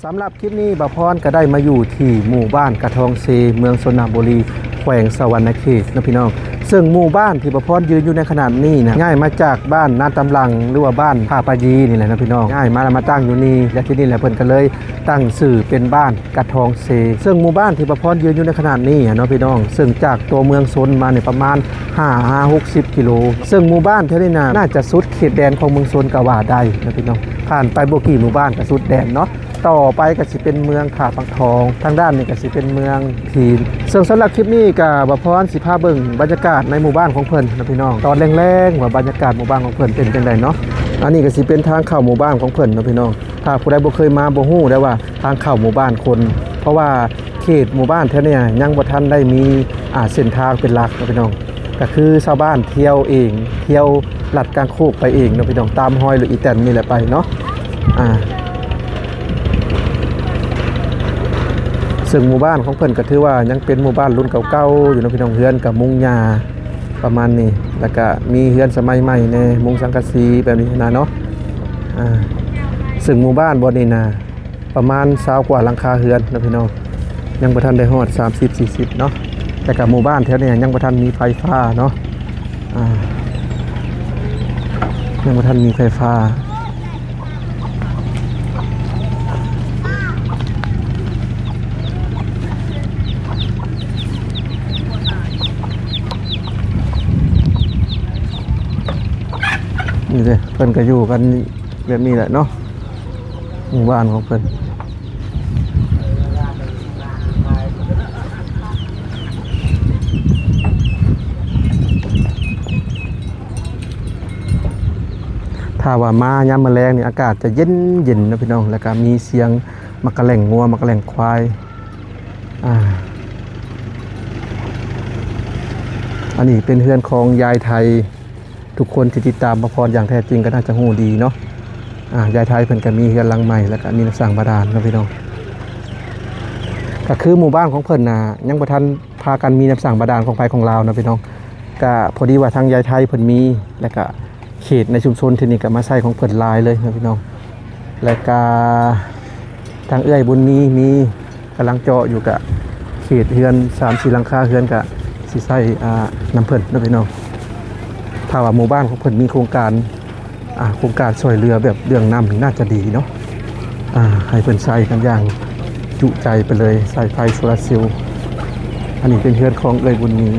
ສຳລັບຄລິບນີ້ ບ່າວພອນກໍໄດ້ມາຢູ່ທີ່ໝູ່ບ້ານກະທອງເຊ ເມືອງຊົນນະບູລີ ແຂວງສະຫວັນນະເຂດເນາະພີ່ນ້ອງ. ເຊິ່ງໝູ່ບ້ານທີ່ບ່າວພອນຢືນຢູ່ໃນຂະນະນີ້ນະ ຍ້າຍມາຈາກບ້ານນາຕຳລັງ ຫຼືວ່າບ້ານທ່າປາຢີນີ້ແຫຼະເນາະພີ່ນ້ອງ. ຍ້າຍມາແລ້ວມາຕັ້ງຢູ່ນີ້ ແລະ ທີ່ນີ້ແຫຼະເພິ່ນກໍເລີຍຕັ້ງຊື່ເປັນບ້ານກະທອງເຊ. ເຊິ່ງໝູ່ບ້ານທີ່ບ່າວພອນຢືນຢູ່ໃນຂະນະນີ້ເນາະພີ່ນ້ອງ ເຊິ່ງຈາກຕົວເມືອງຊົນມານີ້ປະມານຫ້າຫາຫົກສິບກິໂລ. ເຊິ່ງໝູ່ບ້ານແຖວນີ້ນະ ໜ້າຈະສຸດເຂດແດນຂອງເມືອງຊົນກໍວ່າໄດ້ເນາະພີ່ນ້ອງ. ຜ່ານໄປບໍ່ກີ່ໝູ່ບ້ານກໍສຸດແດນເນາະ. ຕໍ່ໄປກໍຊິເປັນເມືອງທ່າປາງທອງ, ທາງດ້ານນີ້ກໍຊິເປັນເມືອງພີນ. ເຊິ່ງສຳລັບຄລິບນີ້ກໍບ່າວພອນຊິພາເບິ່ງບັນຍາກາດໃນໝູ່ບ້ານຂອງເພິ່ນເນາະພີ່ນ້ອງ, ຕອນແລງໆ ວ່າບັນຍາກາດໝູ່ບ້ານຂອງເພິ່ນເປັນຈັ່ງໃດເນາະ. ອັນນີ້ກໍຊິເປັນທາງເຂົ້າໝູ່ບ້ານຂອງເພິ່ນເນາະພີ່ນ້ອງ. ຖ້າຜູ້ໃດບໍ່ເຄີຍມາບໍ່ຮູ້ໄດ້ວ່າທາງເຂົ້າໝູ່ບ້ານຄົນ, ເພາະວ່າເຂດໝູ່ບ້ານແຖວນີ້ຍັງບໍ່ທັນໄດ້ມີ ອ່າ ເສັ້ນທາງເປັນຫຼັກເນາະພີ່ນ້ອງ. ກໍຄືຊາວບ້ານທ່ຽວເອງ, ທ່ຽວລັດກາງໂຄກໄປເອງເນາະພີ່ນ້ອງ, ຕາມຮອຍລົດອີແຕນນີ້ແຫຼະໄປເນາະ. ອ່າ ເຊິ່ງໝູ່ບ້ານຂອງເພິ່ນກໍຖືວ່າຍັງເປັນໝູ່ບ້ານລຸ້ນເກົ່າໆຢູ່ເນາະພີ່ນ້ອງ, ເຮືອນກໍມຸງຫຍ້າປະມານນີ້, ແລ້ວກໍມີເຮືອນສະໄໝໃໝ່ແດ່, ມຸງສັງກະສີແບບນີ້ນະເນາະ. ອ່າ ເຊິ່ງໝູ່ບ້ານບ່ອນນີ້ນະ ປະມານຊາວກວ່າຫຼັງຄາເຮືອນເນາະພີ່ນ້ອງ, ຍັງບໍ່ທັນໄດ້ຮອດສາມສິບ ສີ່ສິບເນາະ. ແຕ່ກໍໝູ່ບ້ານແຖວນີ້ຍັງບໍ່ທັນມີໄຟຟ້າເນາະ, ອ່າ ຍັງບໍ່ທັນມີໄຟຟ້າ. ນີ້ເດ້ ເພິ່ນກໍຢູ່ກັນແບບນີ້ແຫຼະເນາະ ໝູ່ບ້ານຂອງເພິ່ນ. ຖ້າວ່າມາຍາມມື້ແລງນີ້ ອາກາດຈະເຢັນໆ ເນາະພີ່ນ້ອງ, ແລ້ວກໍມີສຽງໝາກກະແຫຼງງົວ ໝາກກະແຫຼງຄວາຍ. ອ່າ ອັນນີ້ເປັນເຮືອນຂອງຍາຍໄທ. ທຸກຄົນທີ່ຕິດຕາມບ່າວພອນຢ່າງແທ້ຈິງກໍໜ້າຈະຮູ້ດີເນາະ. ອ່າ ຍາຍໄທເພິ່ນກໍມີເຮືອນຫຼັງໃໝ່ ແລ້ວກໍມີນ້ຳສ້າງບາດານເນາະພີ່ນ້ອງ. ກໍຄືໝູ່ບ້ານຂອງເພິ່ນນະ ຍັງບໍ່ທັນພາກັນມີນ້ຳສ້າງບາດານຂອງໃຜຂອງລາວເນາະພີ່ນ້ອງ. ກໍພໍດີວ່າທາງຍາຍໄທເພິ່ນມີ ແລ້ວກໍເຂດໃນຊຸມຊົນທີ່ນີ້ກໍມາໃຊ້ຂອງເພິ່ນຫຼາຍເລີຍເນາະພີ່ນ້ອງ. ແລ້ວກໍທາງເອື້ອຍບຸນມີ ມີ ກຳລັງເຈາະຢູ່ ກະເຂດເຮືອນສາມສີ່ຫຼັງຄາເຮືອນກະຊິໃຊ້ ອ່າ ນຳເພິ່ນເນາະພີ່ນ້ອງ. ຖ້າວ່າໝູ່ບ້ານຂອງເພິ່ນມີໂຄງການ ອ່າ ໂຄງການຊ່ວຍເຫຼືອແບບເລື່ອງນ້ຳນີ້ໜ້າຈະດີເນາະ. ອ່າ ໃຫ້ເພິ່ນໃຊ້ກັນຢ່າງຈຸໃຈໄປເລີຍ ໃຊ້ໄຟໂຊລາເຊວ. ອັນນີ້ເປັນເຮືອນຂອງເອື້ອຍບຸນມີ.